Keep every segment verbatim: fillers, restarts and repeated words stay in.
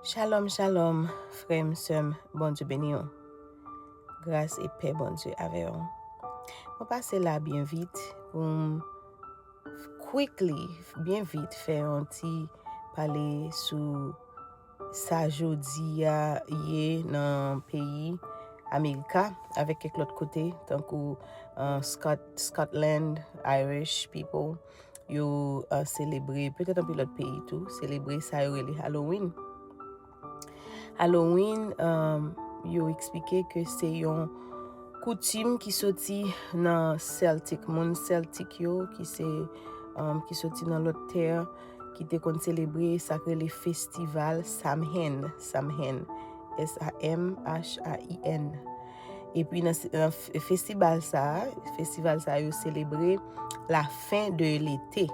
Shalom, shalom, frè m, sè m, Bondye beni w. Gras e pè Bondye avè w. Mwen pase la byen vit pou m quickly, byen vit, fè yon ti pale sou sa jodi a ye nan peyi Amerika avèk kèk lòt kote, tankou uh, Scot, Scotland, Irish people, yo uh, selebre, petèt anpil lòt peyi tou, selebre sa yo rele Halloween. Halloween, um, yo eksplike ke se yon koutim ki soti nan Celtic, moun Celtic yo, ki se, um, ki soti nan lòt tè, ki te konn selebre sa k rele festival Samhain, Samhain, S A M H A I N. Epi nan, nan festival sa, festival sa yo selebre la fin de l'été.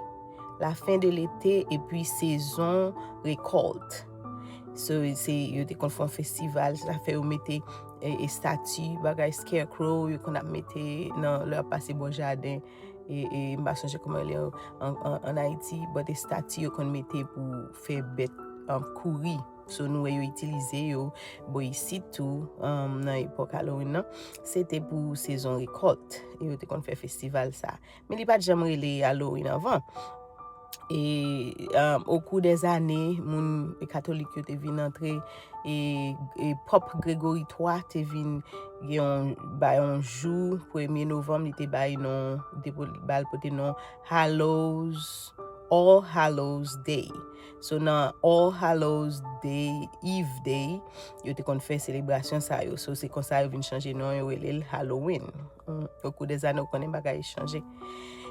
La fin de l'été epi sezon rekòlt. So, se, yo te konn fè yon festival, sa fè yo mete e, e stati, bagay scarecrow, yo konn ap mete nan, lè ap pase bò jaden, e, e m pa sonje kòman li an, an, an Ayiti, but e stati yo konn mete pou fè bèt um, kouri. So nou wè yo itilize yo bò isit tou, um, nan epòk Halloween nan. Se te pou sezon rekòlt. E yo te konn fè festival sa. Men li pa t janm rele Halloween anvan. E um, okou dèzane, moun katolik yo te vin antre, e, e pòp Gregory twa te vin gen yon, bay yon jou, premye novanm, li te bay non, li te ba l pote non Hallows, All Hallows Day. So nan All Hallows Day, Eve Day, yo te konn fè selebrasyon sa yo. So se konsa yo vin chanje non, yo rele l Halloween. Okou dèzane, ou konnen bagay chanje.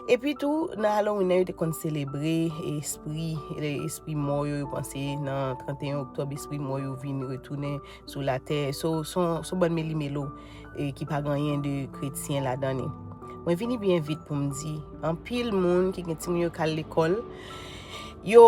Epi tou, nan Halloween nan, yo te konn selebre espri, espri mò yo, yo panse nan trannteyen oktòb, espri mò yo vin retounen sou latè. So, se yon bann melimelo e, ki pa gen anyen de kretyen ladan li. Mwen vini byen vit pou m di, anpil moun ki gen timoun yo k al lekòl, yo,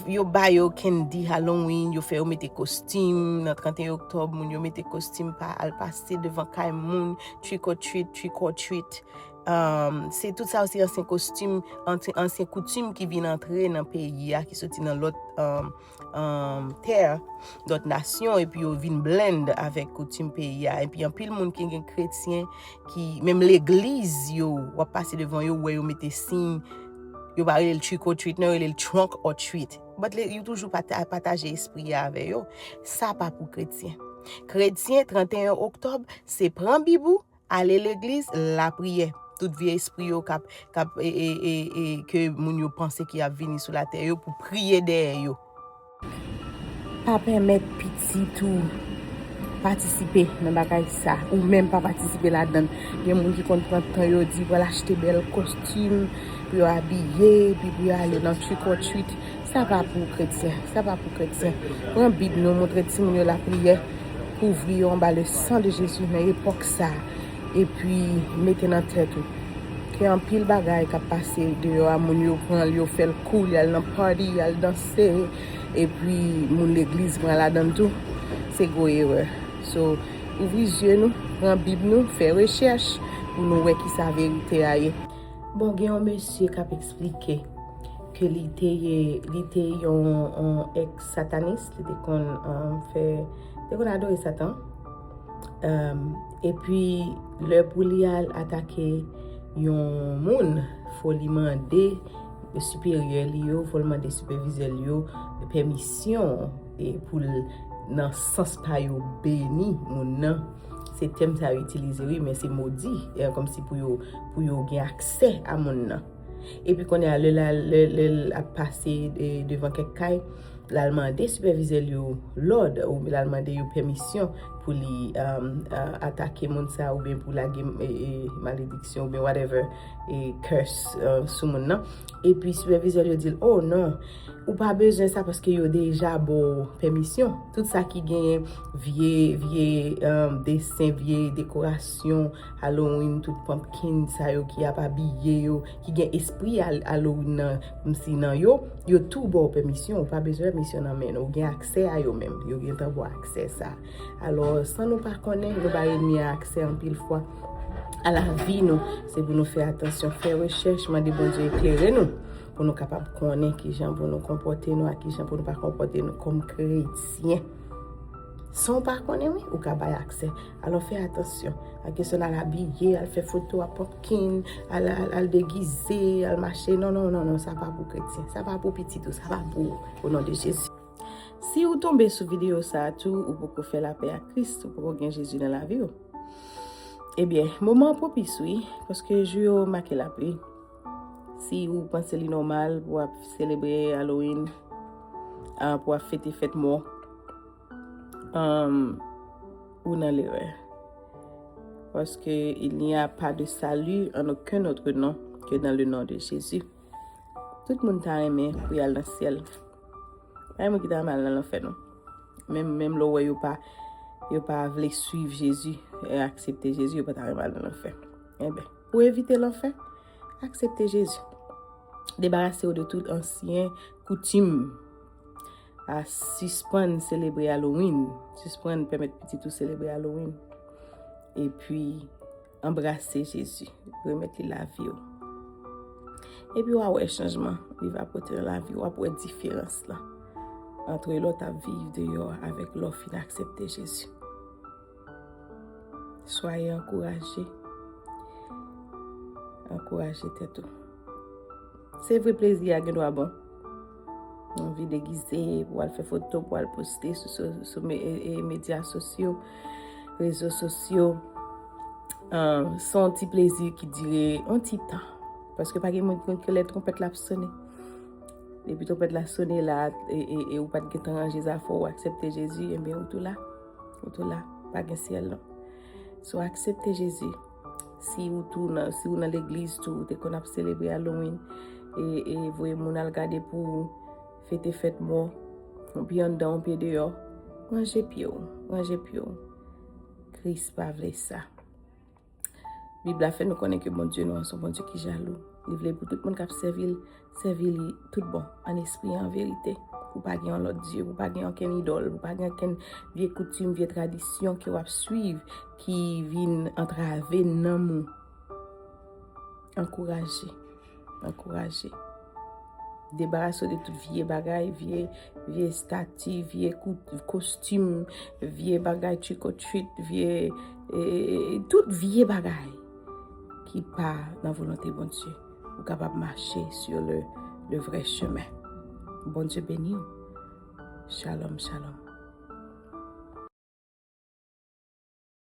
yo ba yo kendi Halloween, yo fè yo mete kostim, nan trannteyen oktòb, moun yo mete kostim pa al pase devan kay moun, trick or treat, trick or treat. Um, se tout sa yo se ansyen kostim, ansyen koutim ki vin antre nan peyi a, ki soti nan lòt um, um, tè, dòt nasyon, epi yo vin blend avèk koutim peyi a. Epi anpil moun ki gen kretyen, ki menm legliz yo, w ap pase devan yo, w wè yo mete siy, yo pa rele l trick or treat, non, yo rele l trunk or treat. But yo toujou pataje espri a avè yo. Sa pa pou kretyen. Kretyen, trannteyen oktòb, se pran Bib ou, ale legliz, lapriyè. Tout vye espri yo k ap, k ap, e, e, e, e, ke moun yo panse ki ap vini sou latè yo pou priye dèyè yo. Pa pèmèt pitit ou patisipe nan bagay sa, ou menm pa patisipe ladan l. Gen moun ki konn pran tan yo di pral achte bèl kostim pou yo abiye, epi pou yo ale nan trick or treat. Sa pa pou kretyen, sa pa pou kretyen. Pran Bib nou, montre timoun yo lapriyè, kouvri yo anba le san de Jezi nan epòk sa, epi mete nan tèt ou ke anpil bagay k ap pase deyò a, moun yo pran l, yo fè l cool, y al nan party, y al danse, epi moun legliz pran ladan l tou, se gwo erè. So, ouvri zye nou, pran Bib nou, fè rechèch pou nou wè kisa verite a ye. Bon, gen yon mesye k ap eksplike ke li te ye, li te yon, yon ex satanis, li te konn um, fè, te konn adore Satan. Um, epi lè pou li al atake yon moun, fò li mande siperyè li yo, fò l mande sipèvizè li yo pèmisyon e pou l nan sans pa yo beni moun nan. Se tèm sa yo itilize wi, men se modi, e, kòmsi pou yo, pou yo gen aksè a moun nan. Epi kounye a lè l al, lè, lè l ap pase e, devan kèk kay, l al mande sipèvizè l yo lòd, oubyen l al mande yo pèmisyon pou li um, a- atake moun sa, oubyen pou lage e, e, malediksyon, oubyen whatever, e curse uh, sou moun nan. Epi sipèvizè l yo di l, oh non, ou pa bezwen sa paske yo deja ba w pèmisyon. Tout sa ki genyen vye, vye um, desen, vye dekorasyon Halloween, tout pumpkin sa yo ki ap abiye yo, ki gen espri Halloween nan, kòmsi nan yo, yo tou ba w pèmisyon, ou pa bezwen pèmisyon nan men nou, ou gen aksè a yo menm, yo gentan ba w aksè sa. Alò, san nou pa konnen, nou bay ènmi an aksè anpil fwa a lavi nou. Se pou nou fè atansyon, fè rechèch, mande Bondye eklere nou. pou nou kapab konnen kijan pou nou konpòte nou ak kijan pou nou pa konpòte nou kòm kretyen. San w pa konnen, wi, ou ka bay aksè. Alò, fè atansyon. Ak kesyon al abiye, al fè foto a pumpkin, al, al, al degize, al mache. Non, non, non, non, sa pa pou kretyen. Sa pa pou pitit ou, sa pa pou ou. O non de Jezi. Si ou tonbe sou videyo sa a tou, ou poko fè lapè ak Kris, ou poko gen Jezi nan lavi w, ebyen, moman an pwopis, wi, paske jou yo make l ap, wi. Si ou panse li nòmal pou w ap selebre Halloween, ah, pou w ap fete fèt mò, um, ou nan lerè. Paske il n'y a pas de salut en aucun autre nom que dans le nom de Jésus. Tout moun ta renmen pou y al nan syèl. Pa gen moun ki ta renmen al nan lanfè, non. Menm, menm lè w wè yo pa, yo pa vle swiv Jezi, e aksepte Jezi, yo pa ta renmen al nan lanfè. Enben, pou evite lanfè, aksepte Jezi. Debarase w de tout ansyen koutim. A sispann selebre Halloween. Sispann pèmèt pitit ou selebre Halloween. Epi, anbrase Jezi. Remèt li lavi w. Epi w a wè chanjman li va pote nan lavi w. W ap wè diferans lan antre lè w t ap viv deyò avèk lè w fin aksepte Jezi. Soyez encouragés. Ankouraje tèt ou. Se vre, plezi a gen dwa bon. Ou anvi degize, pou al fè foto, pou al poste sou, sou, sou me- e- e medya sosyo, rezo sosyo. Ah, se yon ti plezi ki dire yon ti tan. Paske pa gen moun ki konn kilè twonpèt la ap sonnen. Depi twonpèt la sonnen la, e, e, e ou pa t gentan ranje zafè w, ou aksepte Jezi, enben ou tou la. Ou tou la. Pa gen syèl, non. So, aksepte Jezi. Si ou tou nan, si ou nan legliz tou, ou te konn ap selebre Halloween, e, e voye moun al gade pou ou, fete fèt mò, yon pye anndan, yon pye deyò, ranje pye w, ranje pye w. Kris pa vle sa. Bib la fè nou konnen ke Bondye nou an se yon Bondye ki jalou. Li vle pou tout moun k ap sèvi l, sèvi li tout bon, an espri e an verite. Pou pa gen yon lòt dye, pou pa gen okenn idòl, pou pa gen okenn vye koutim, vye tradisyon ke w ap swiv ki vin antrave nanm ou. Ankouraje. Ankouraje. Debarase w de tout vye bagay, vye, vye estati, vye kout, kostim, vye bagay trick or treat, vye, e, e, e, tout vye bagay ki pa nan volonte Bondye. Ou kapab mache sur le, le vrai chemin. Bondye beni w. Shalom, shalom.